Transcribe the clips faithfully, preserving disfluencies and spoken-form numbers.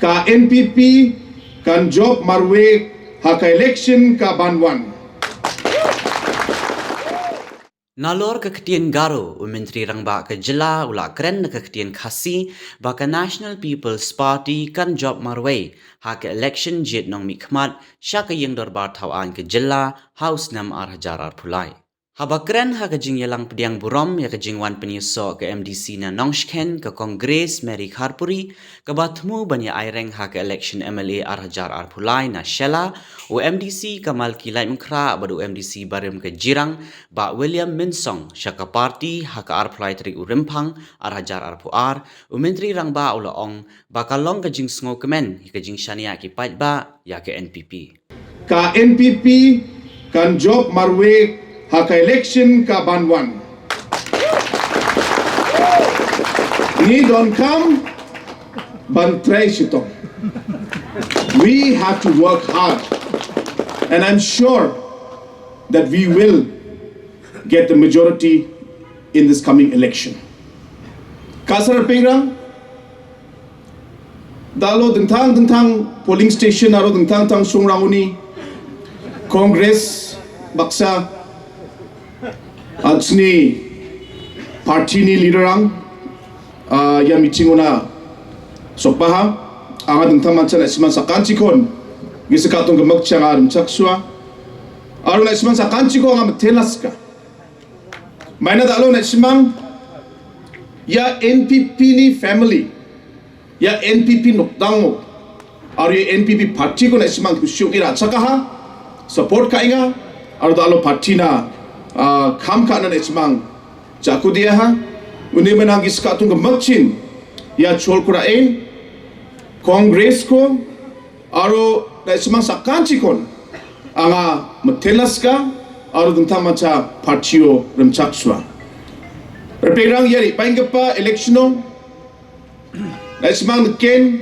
Ka N P P kan jop marwei ha ka election ka ban wan. Nalor ka ktien Garo, u Myntri Rangbah ka jylla u la kren na ka ktien Khasi ba ka National People's Party kan jop marwei ha ka election jied nongmihkhmat sha ka ïing dorbar thaw aiñ ka jylla ha u snem ar hajar arphew lai. Haba kren ha ka jingïalang pdiang burom ïa ka jingwan pynïasoh ka M D C na Nongshken ka Kong Grace Mary Kharpuri, kaba thmu ban ïa aireng ha ka election M L A ar hajar arphew lai na Shella, u M D C ka Malki Laitumkhrah bad u M D C barim ka Jirang, Bah William Mynsong, sha ka party ha ka arphew lai tarik u Rymphang ar hajar arphew ar, u Myntri Rangbah u la ong ba ka long ka jingsngewkmen ïa ka jingshaniah ki paidbah ïa ka N P P. Ka N P P kan jop marwei ha ka election ka ban wan. Ngi donkam ban trei shitom. We have to work hard, and I'm sure that we will get the majority in this coming election. Ka sar pyrshang, da lo dingtang dingtang polling station, aro dingtang dingtang shong ranguni, Congress baksa, atsni party ni leader rang, ah, ïa meeting una sokpaha, anga dingtang mancha na siman sakan chikon, ngi saka tong gemak chang arum chak sua, aro na siman sakan chikon anga metelas ka. Maina da lo na simang ïa N P P ni family, ïa N P P nokdang mo, ar ïa N P P party ko na simang ku syuk ira chakaha, support ka inga, ar da lo party na, ah, kam ka na na simang jaku dia ha, uni menang gis ka tung ke makchin ïa chol kura e, Congress ko, aro da simang sakan chikon anga metelas ka, aro dengtang macha party o remchak sua. Reperang yari pain kepa election o, da simang deken,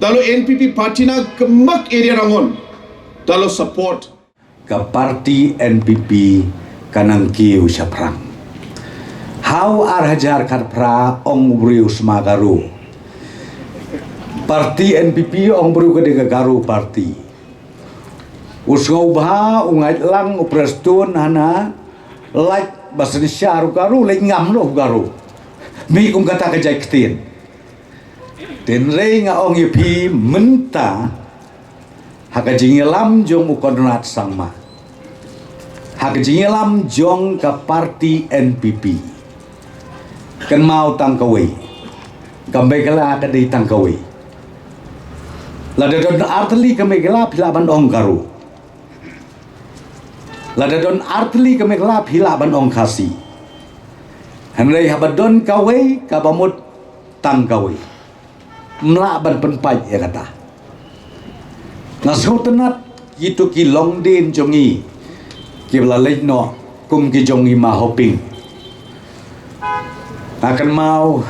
da lo N P P party na kemak area rangon, da lo support. Ka party N P P ka nang kiew shaphrang. Hau ar hajar khatphra ong u briew sma Garo. Party N P P ong briew ka dei ka Garo party. U sngewbha u ngait lang u Prestone hana lait ba synshar u Garo lait ngam noh u Garo. Mi kum kata ka jait ktien. Tynrei nga ong ïa phi mynta ha ka jingïalam jong u Conrad Sangma, ha ka jingïalam jong ka party N P P, kynmaw tang kawei, ka Meghalaya ka dei tang kawei. Lada don artylli ka Meghalaya phi lah ban ong Garo. Lada don artylli ka Meghalaya phi lah ban ong Khasi. Hynrei haba don kawei kaba mut tang kawei, ym lah ban pynpait ïa kata. Nga sngewtynnat kito ki longdien jong ngi kiba la leit noh kum ki jong ngi Ma Hoping. Nga kynmaw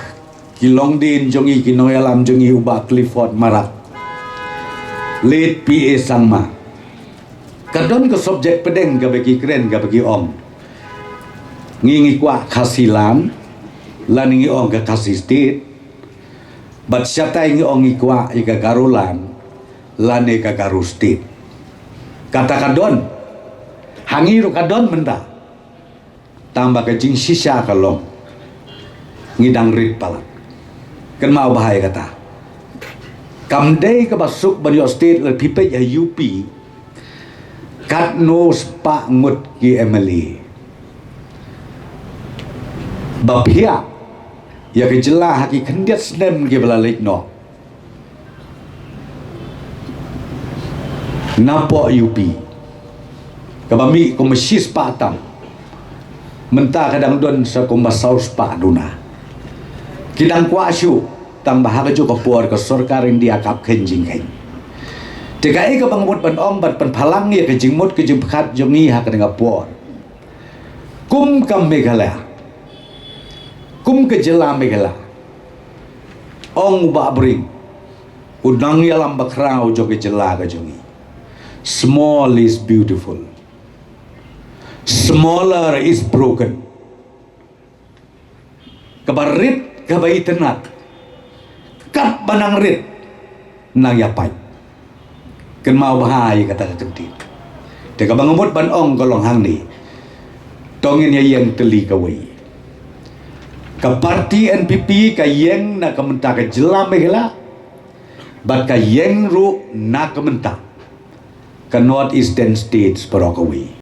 ki longdien jong ngi, ki nongïalam jong ngi u Bah Clifford Marak, late P A Sangma. Ka don ka subject pdeng kaba ki kren kaba ki ong, ngi ngi kwah Khasi land lane ngi ong ka Khasi state. Bad shatai ngi ong ngi kwah ïa ka Garo land lane ka Garo state. Kata ka don, ha ngi ruh ka don mynta. Tang ba ka jingshisha ka long, ngi dang rit palat. Kynmaw bha ïa kata. Kam dei kaba suk ban ïoh state lada phi peit ha U P, katno spah ngut ki M L A ba phiah ïa ka jylla ha ki khyndiat snem kiba la leit noh. Napoh U P kaba mih kum shispah tam, mynta ka dang don sa kum saw spah duna. Ki dang kwah shuh tang ba ha kajuh ka por ka sorkar India ka ap kheiñ jingkheiñ. Te kaei kaba nga mut ban ong ban pynphalang ïa ka jingmut ka jingpyrkhat jong ngi ha kane ka por. Kum ka Meghalaya, kum ka jylla Meghalaya, ong u Bah Bring, u nongïalam bakhraw jong ka jylla ka jong ngi, small is beautiful, smaller is broken. Kaba rit kaba itynnad, Kat ba nang rit nang ïa pait. Kynmaw bha ïa kata ka kyntien. Te kaba nga mut ban ong ka long hangne. To ngin ïa ïeng tylli kawei. Ka party N P P ka ïeng na ka bynta ka jylla Meghalaya. Bad ka ïeng ruh na ka bynta ka North Eastern States baroh kawei.